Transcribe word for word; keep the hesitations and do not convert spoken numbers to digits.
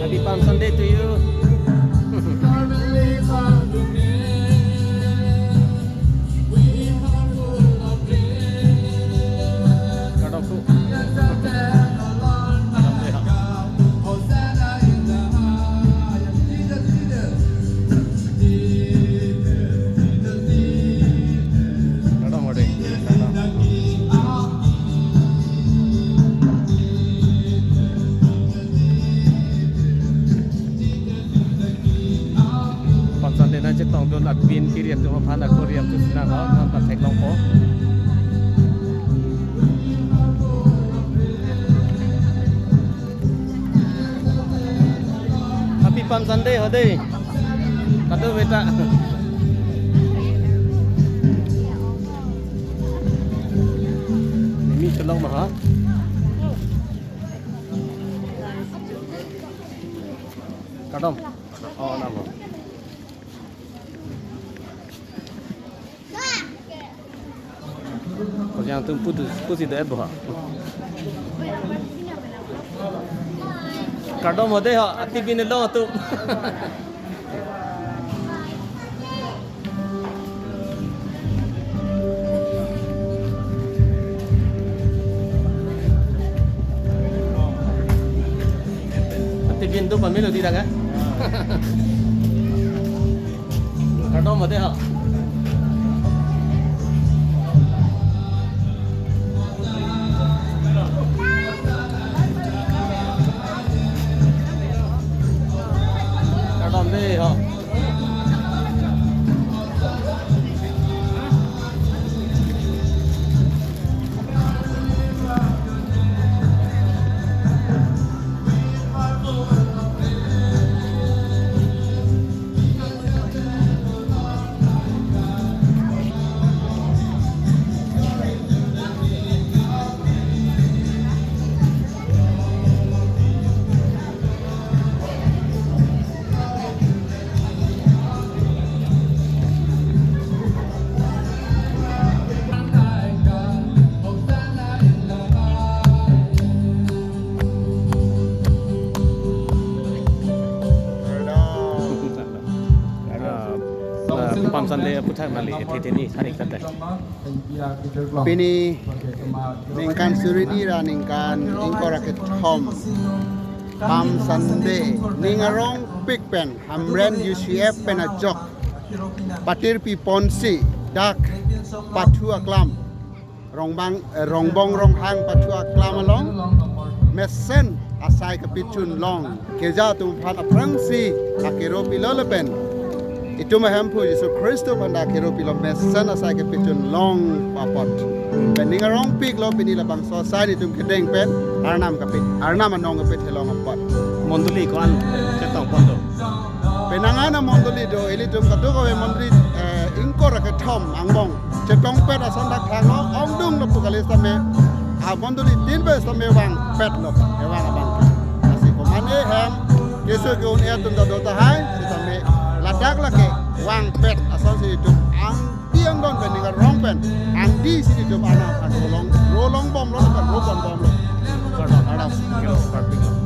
Happy Palm Sunday to you. Kardom pu. Kardom pu. Palm Sunday nangchetongdun apin kiri atum aphan ako riam tu sinang ha, non pathek longpo. Happy Palm Sunday ho dei. Kado beta. Ini chelong mah ha. Kardom. Oh, namo. Ko yang tum putu, pusi do ebo ha. Kardom ho dei ho, ati bin lo tu. Ati bin tu pamilo di daga. Kardom ho dei ho. Kardom dei ho. Ah, ah, Palm Sunday aphuthak nangli thekthe ni tharik tangte. Pini ningkan suri hini ra ningkan ingkoi ra kethom Palm Sunday ning arongpik pen Hamren U C F pen ajok patirpi ponsi dak pathu aklam Rongbang, eh, Rongbong Ronghang pathu aklam along mesen asai kepachun long keja atum aphan aphrangsi akero pilo lapen itum ahemphu Jisu Khristo aphan ta akero pilo mesen asai kepachun long apot. Pen ning arongpik lo pini labangso asai nelitum kedeng pen Arnam kape, Arnam anong kapethe long apot. Mondoli ko-an chetong pon do? Penang an amondoli do, ilitum kadokave mondoli, eh, ingkoi ra kethom angbong chetongpet ason dak thanglo, ongdung lo pu kali sitame amondoli tin pe sitame vangpetlo, kevang abang. Lasi komatne hem keso ke-un-e atum ta do tahai, sitame ladak lake vangpet asonsi itum angdi angdon pen ning arong pen angdisi itum Arnam aphan ro long, ro longbomlo, ro ponbomlo. Kardom, Arnam kero parpiklo.